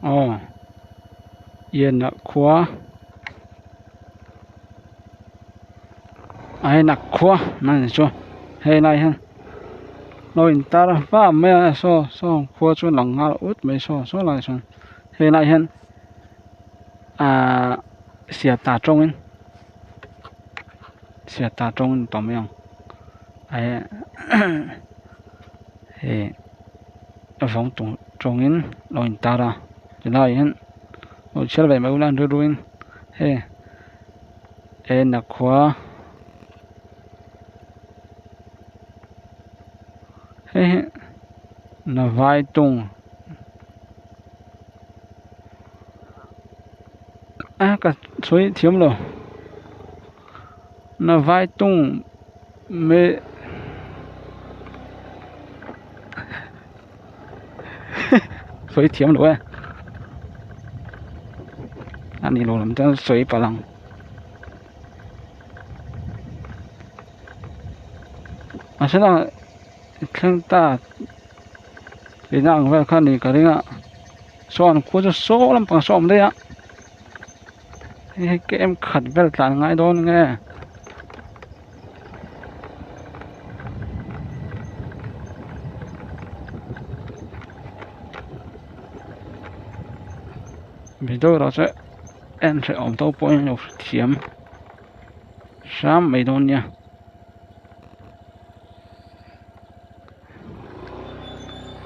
Aw Ian ah khua a en a khua na ni chu hei lai hian lo in tar va mai a saw saw khua chu lang nghal ut mai saw saw lai sawn hei lai hian ahh siata tawngin siata tawngin a tawm mai ang hei a vawng tung tawngin lo in tar a tilai ah hian lo chhiar ve mai ula an rilru in hei en a khua hei hi navai tung a ka sawi thiam lo navai tung me sawi thiam lo e a ni lo lam chuan sawi palh ang. A thlalak thleng ta tihna ang vel kha a nih ka ring a sawn khua chu saw lampang saw a awm daih a hei hi kem khat vel tlan ngai dawn nge. Video erawh chu en hrehawm tawk pawhin lo hrethiam hram mai dawn nia.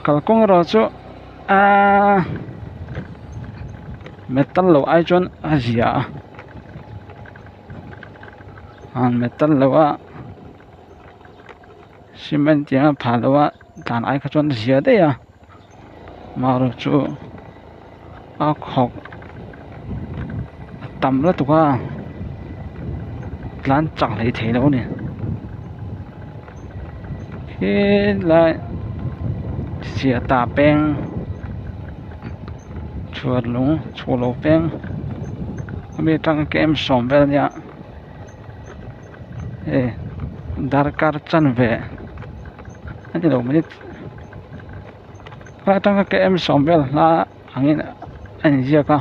Kalkawng erawh chu aaa metal lo ai chuan a zia a ah metal lo a cement tiang a phah loh a tlan ai kha chuan a zia daih a amaherawhchu a khawk a tam lutuk a tlan chak hlei thei lo a ni helai siata peng chhuat lung chhuah lo peng hemi atanga kem sawm vel ania hei darkar chanve a ni lo minute atanga kem sawm vel hla angin a inziak a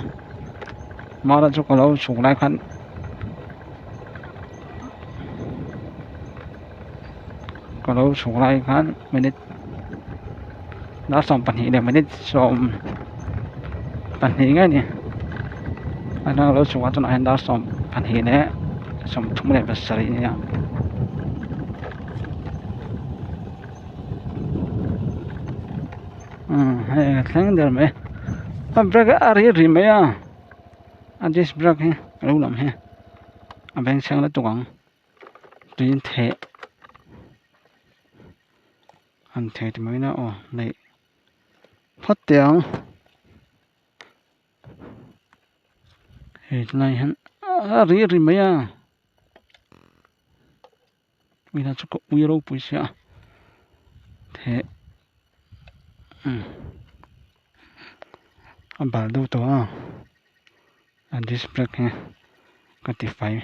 mara chu ka lo chhuk lai khan ka lo chhuk lai khan minute dar 12 leh minute 12 nge ni atanga lo chhuk a tunah hian dar 12 leh 37 a ni a. Hei a thleng der mai a brake a ri ri mai a a disc brake hi a lo lam hi a beng chheng lutuk ang tuiin theh an theh ti mai na aw neih phawt teh ang hei tunlai hian a ri ri mai a. Ila chu ka ui ropui sia the umm a bal deuh tawh a a disc brake hi ka ti fai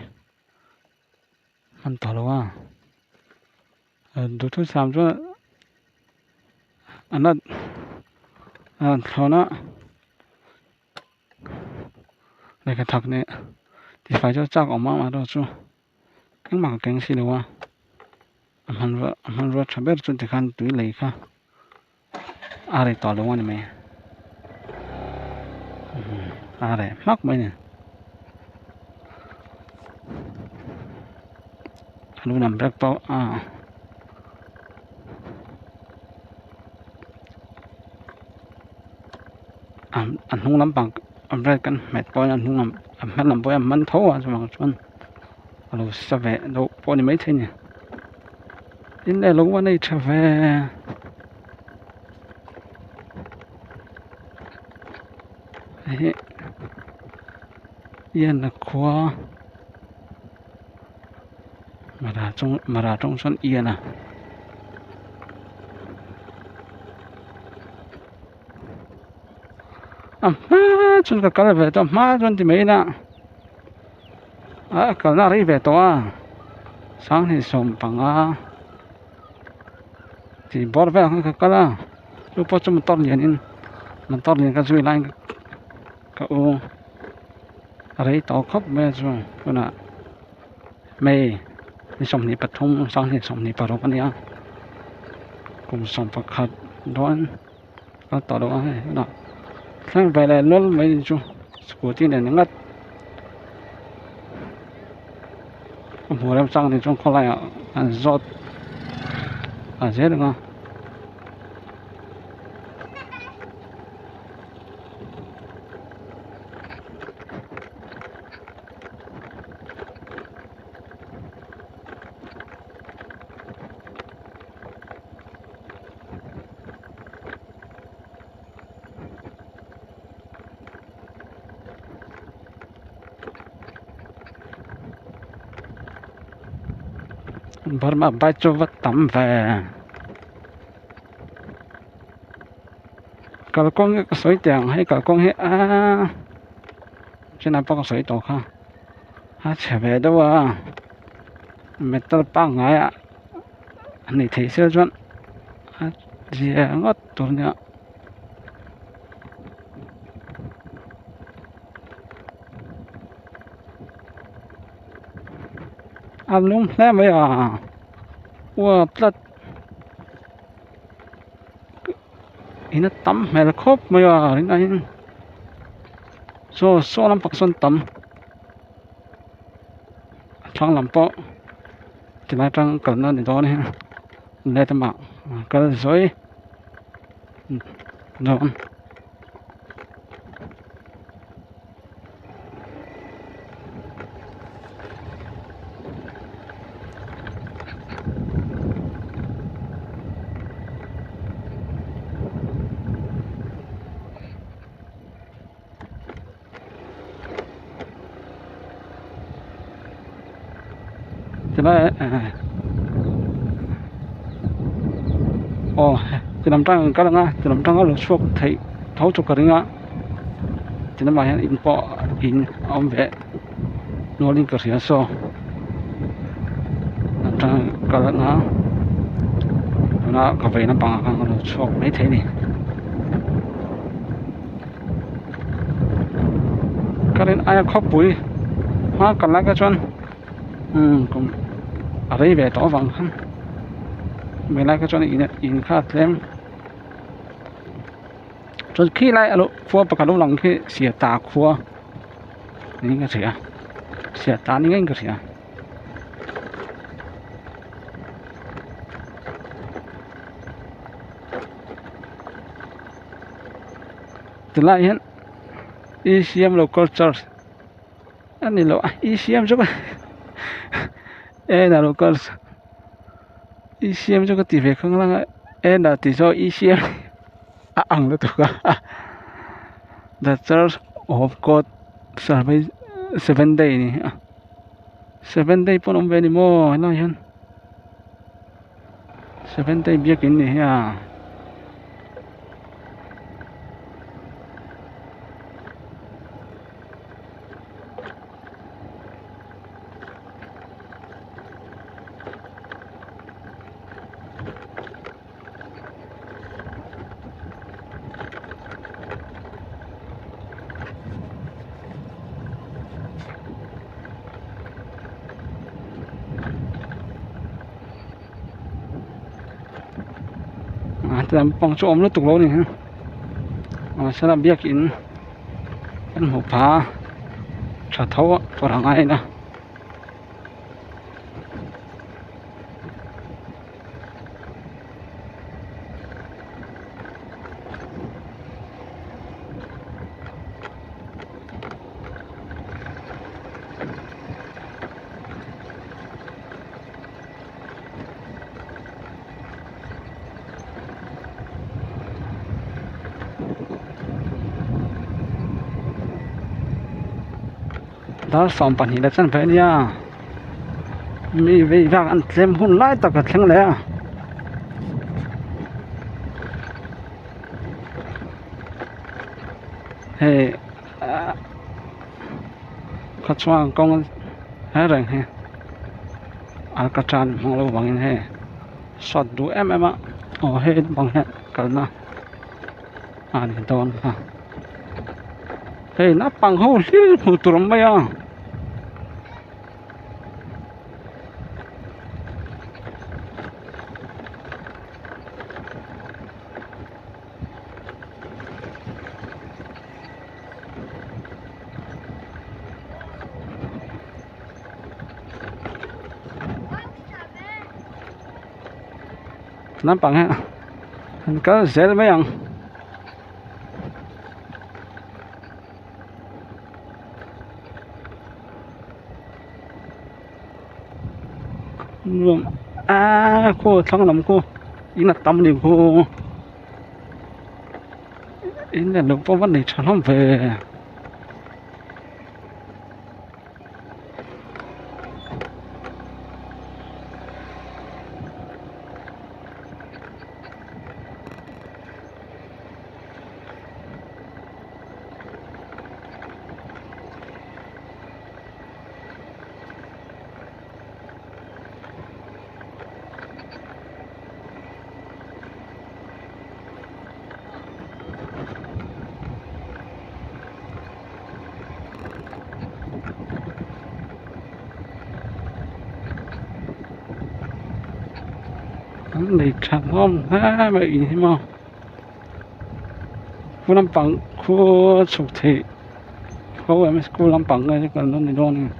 hman tawh lo a duhthusam chuan a nat a thlawn a. Lehkha thak nih tifai chu a chak awm a amaherawhchu chu engmah ka keng si lo a a hmanrua a hmanrua tha ber chu tikhan tui lei kha a reh tawh lo a ni mai a reh hmak mai a ni a lu lam vek pawh a. A hnung lampang a vel kan hmet pawh hian a hnung lam a hma lam pawh hian a man tho a chuvang chuan a lo sa ve deuh pawh a ni maithei a ni tin leh lo a nei tha ve hei hian a khua mara tawng mara tawng chuan ian a. A hma chuan ka kal ve tawh a hma chuan ti mai ila a kalna a rei ve tawh a sanghnih sawmpanga tih bawr velah khan ka kal a chu pawh chu motor lianin motor lian ka zui laiin. Ka u a rei tawh khawp mai a chu tunah May ni 23 2026 a nia kum 11 dawn kal tawh lo a hei tunah thleng ve leh lawl mai ni chu scooty nen ngat a hmuh rem chang ni chuan khawlaiah an zawt a zel ang a. Burma bike chu va tam ve kalkawng hi ka sawi teh ang hei kalkawng hi aaa chenah pawh ka sawi tawh kha a chhe ve deuh a metal pangngai ah a ni theih sia chuan a zia ngawt tur a nia. A lum hle mai a uap tlat in a tam hmel khawp mai a rinaiin saw saw lampang sawn tam a thlang lam pawh tilai atang kalna a ni dawn a lehlamah kal zawi dawn. Tilai aw ti lam tang an kal ang a ti lam tanga lo chhuak theih tho chu ka ring a ti lamah hian in pawh in a awm ve nualin ka hria saw lam tang an kal ang a tuna ka vei lampangah khan ka lo chhuak maithei a ni. Ka rin aia khawpui hma kal lai kha chuan umm kum a rei ve tawh avang khan hemi lai kha chuan in in kha a tlem chuan khi lai a lo khua pakhat lo lang khi Siata khua niin ka hria Siata ni ngeiin ka hria. Tilai hian ECM local church a ni lo a ECM chu ena local ECM chu ka ti ve khang lang a ena tih chu ECM a ang lutuk a the church of god seven day a ni a seven day pawh an awm ve a ni maw helaiah hian. Seven day biakin ni hi a. A ti lampang chu a awm lutuk lo a ni hi mahsela biakin kan hmuh phah a tha tho a kawr ang a en a. Dar 12 leh chanve a nia mi vei vak an tlem hun lai tak a thleng leh a hei ah khawchhuak kawng he reng hi alkatra an hmang lo vangin hei sawt duh em em a aw hei bang hian kalna a ni dawn a. Hei naupang ho hlir hmuh tur awm mai a. Naupang hi an kal zel mai ang. Nuam a khaw thlang lam khu in a tam a ni khu in lian lo pawh va nei tha hlawm ve. An nei tha hlawm hle mai in hi maw khu lampang khu chhuk theih ho em school lampang nge kan la ni dawn a ni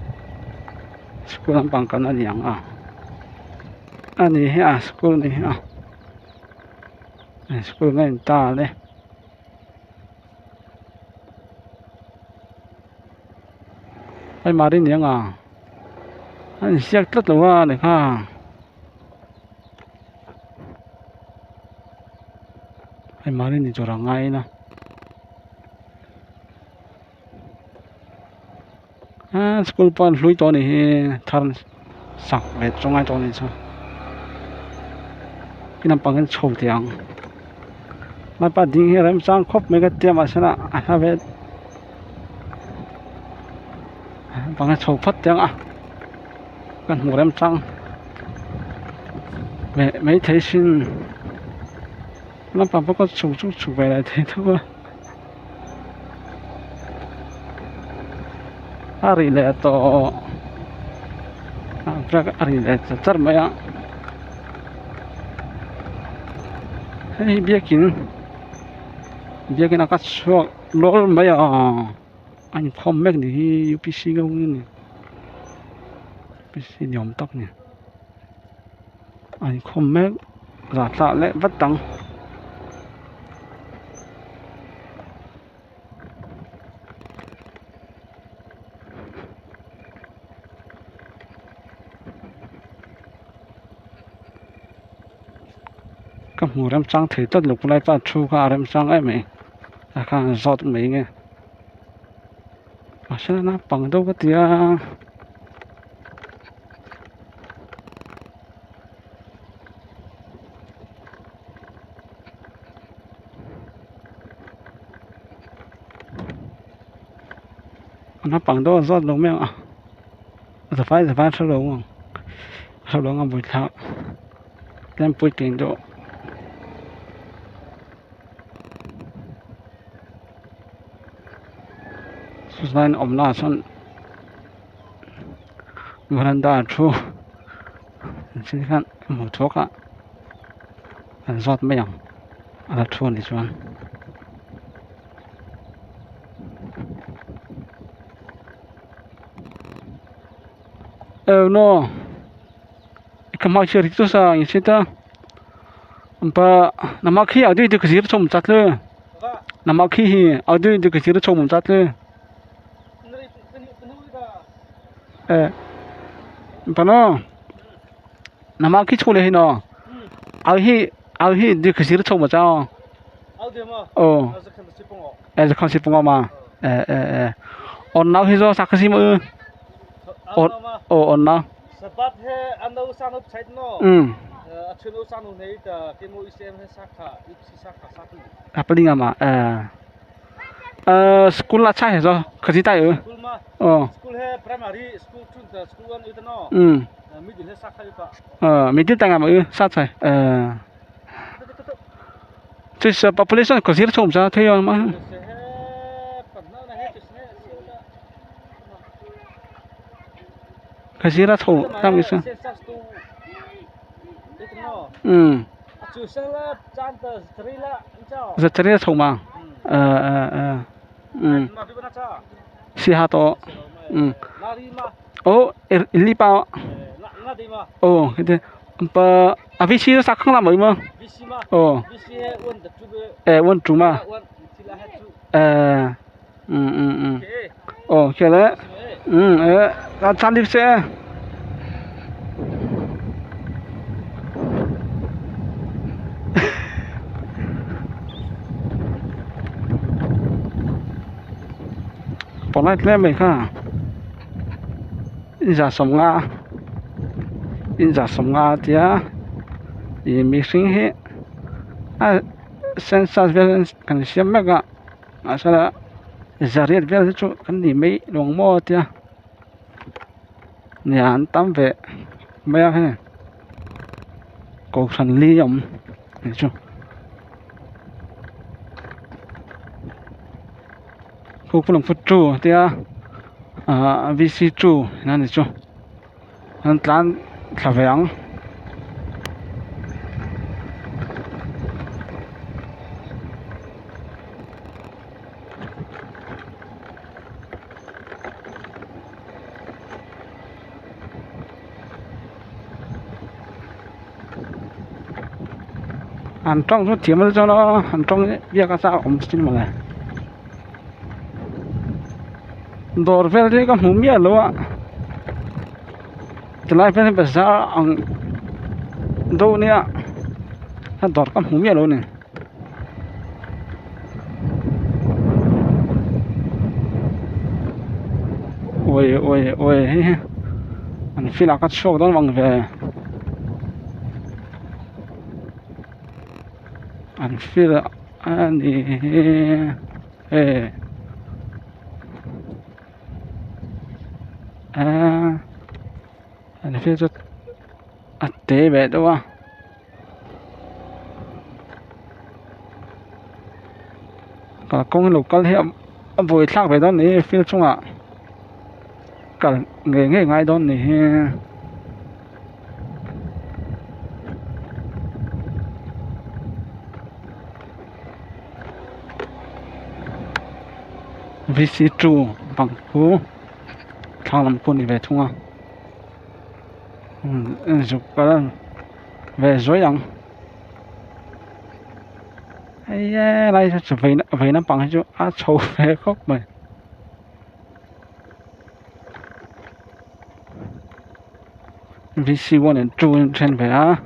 school lampang kan la ni ang a ani hi a school ni hi a school nge ni ta le. Hei mari ni anga a insiak tlat lo a ni kha hei mari ni tur a ngai ila aa school pawh an hlui tawh a nih hi thar sak ve chu ngai tawh a nih chu khi lampang hian chho teh ang laipa ding hi a remchang khawp mai ka tia mahse a hla ve lampang hi chho phawt teh ang a ka hmu remchang leh maithei sin lampang pawh ka chhuk chhuk chhuk ve leh thei tho a. A ri leh tawh a truck a ri leh char char mai a hei hi biakin biakin a ka chhuak lawl mai a a inkhawm mek ni hi upc ngeuh a ni upc ni awm tak a ni a inkhawm mek zah tlah leh vat ang. Ka hmu remchang thei tlat lo khulai pa thu kha a remchang em mai a khan zawt mai nge mahse naupang deuh ka ti a. Naupang deuh a zawt lo mai ang a zafai zafai a hre lo ang hre lo ang a buaithlak tlem puitling deuh. Chulaiin awmna ah chuan veranda ah thu engtin hian ka hmu thuak a an zawt mai ang a la thu a nih chuan. Ewno ka hmai chhiar hi chu sa in hriat a pa nama khi a dui te ka zir chhawm chat le nama khi hi a dui te ka zir chhawm chat le eh pa no nama khi chhu le hi no au hi au hi dui ka zir chhawm cha oh eh zakhan si punga ma eh eh eh on nau hi zo sak si mu on oh on nau Sabat he ano sang up side no. A chun o sang nei ta kemo isem he sakha ipsi sakha satu. Apaling ama eh eh school la cha he zo khaji tai u. School ma. Oh. School he primary school chun ta school one u ta no. Middle he sakha u pa. Eh middle tanga ma u sa chai. Eh. Chisa population ko zir chom cha thei ma. Se he panna na he chisa. Ka zira chho tam i sa. Um. Zacharila chho ma. Um. Si ha to. Um. Oh, li pa. Oh, cái pa a VC sak khang la mai ma. Oh. Eh, wan chu ma. Eh. Um um um. Oh, ke le. Um, eh, a chan dip se. Pawlai tlem mai kha inza sawmnga inza sawmnga a tia ih mihring hi a census vel kan siam mek a mahsela zariat vel hi chu kan ni mai lo ang maw tia nia an tam ve mai a hei kohhran li a awm tih chu. Kukpalung phut chu tia ahh v c two a ni chu an tlan thla ve ang. An tawng chu thiam a chuan aw an tawng biak a chak awm sin mawle dawr vel hi ka hmu miah lo a tilai vel hi bazar ang deuh ania a dawr ka hmu miah lo a ni. Ui ui ui hei hi an feel ah ka chhuak dawn vang ve an feel a ni hei aaa an feel chu a te ve deuh a. Kalkawng lo kal hi a buai thlak ve dawn ni field chungah kal ngei ngei ngai dawn ni hi. V c two bang khu thlang lam khu a ni ve thung a zuk kal ve zuai ang hei lai chu vei lampang hi chu a chho ve khawp mai. V c one and two a then ve a.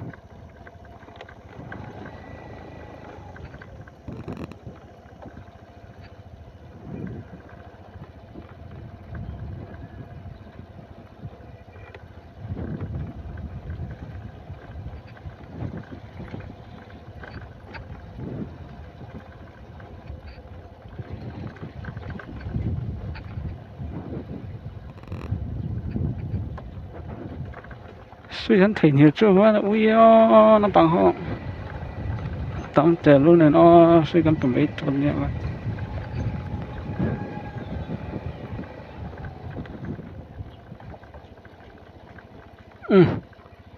Sui an theihnghilh chu a ui aw naupang ho tam tel lul nen aw sui kan pe mai tur ania. Umm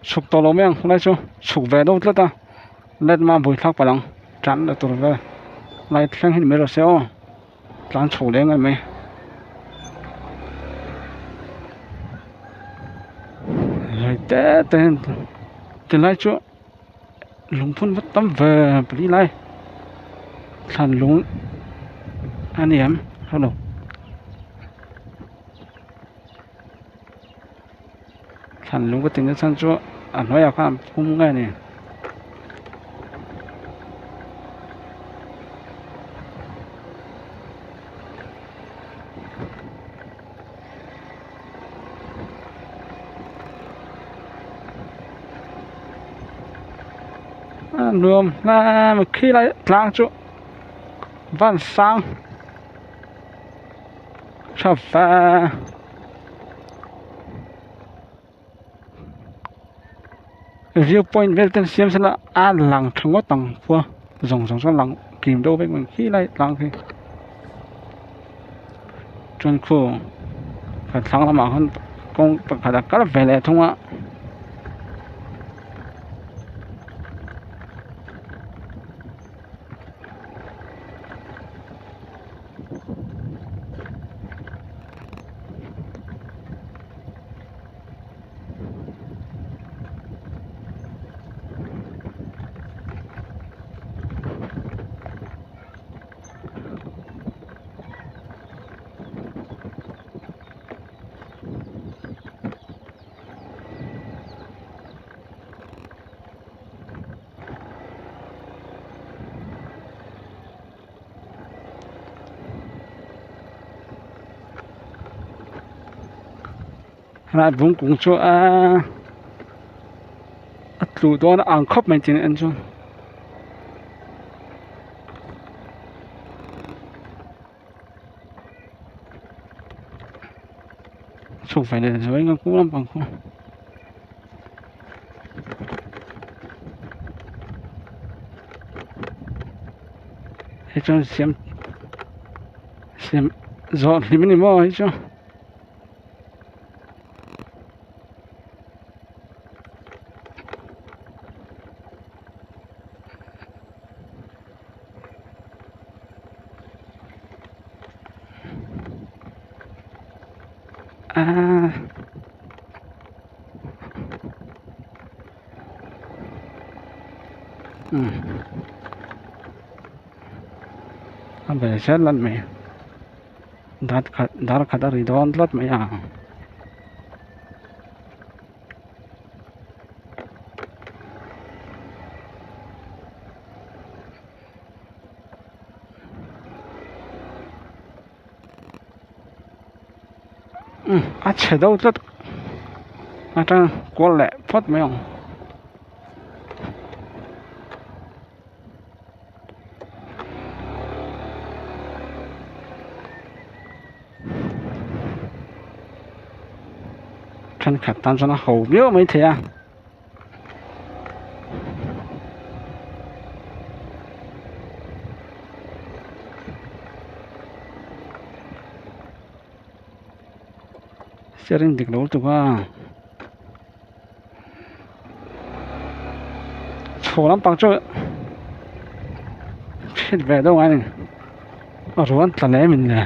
chhuk tawh lo mai ang helai chu chhuk ve deuh tlat a let ma bui thlak palh ang tan la tur vel lai thleng hi ni mai rawh se aw tlan chho leh ang em mai rei te te hian tilai chu lungphun va tam ve pali lai thlan lung a ni em hrelo. Thlan lung ka tihna chhan chu a hnuaiah khan an phum nge ni. A nuam hle khi lai tlang chu van sang. Tha va view point vel te an siam sela a lang tha ngawt ang khua zawng zawng chuan lang kim deuh vek mai khi lai tlang khi chuan khu kan thlang lamah khan. Kawng pakhat a kal ve leh thung a. Helai bung kung chu aaa a tlu dawn a ang khawp mai tih en chuan. Chhuk ve leh zuai nga kung lampang khu. Hei chuan siam siam zawh hlim a ni maw hei chu. Aaa umm a ve zel a ni dar khat dar khat a ri dawn tlat mai a. Umm a chhe deuh tlat atang kual leh phawt mai ang. Thenkhat tan chuan a ho viau maithei a. Steering dik lo lutuk a chho lampang chu hriat ve deuh a ni a ruan tla lem in le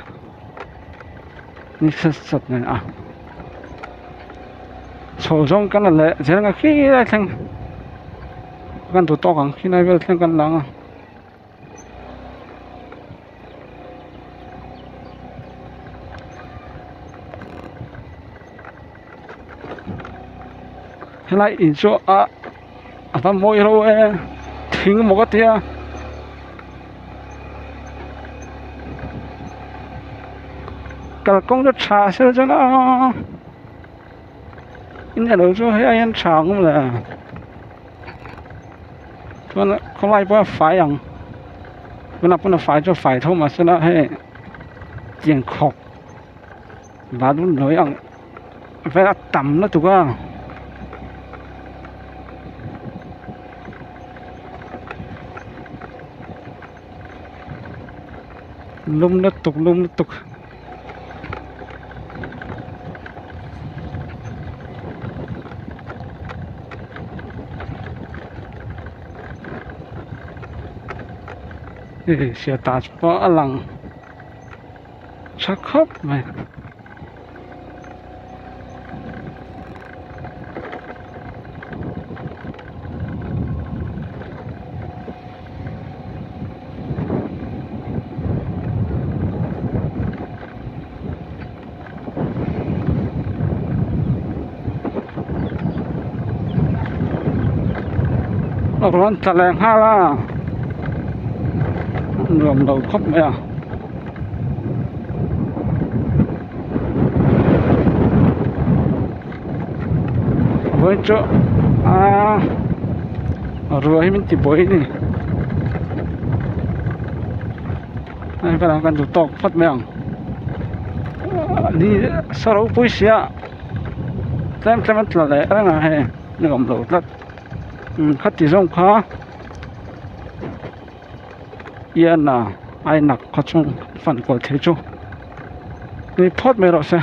ni sat sat nen a. Chho zawng kan la leh zel ang a khilai thleng kan duh tawk ang khilai vel thleng kan la ang a. Helai in chu a a va mawi ro e thing maw ka tia. Kalkawng chu tha se chuan aaa in elo chu hei aiin tha ang awm le chuan khawlai pawh a fai ang tunah pawn a fai chu a fai tho mahse la hei tiang khawp bathroom hnuai ang vel a tam lutuk a. Lum lutuk lum lutuk. Hei siata chu pawh a lang tha khawp mai. A rawn tla leh nghal a nuam lo khawp mai a. Vawiin chu aaa ruah hi min ti buai a ni hei velah kan duh tawk phawt mai ang ni sa ropui sia tlem tlem a tla leh reng a hei ni awm lo tlat khati zawng kha ian a ai nak khaw chung fan kual thei chu ni phawt mai rawh se.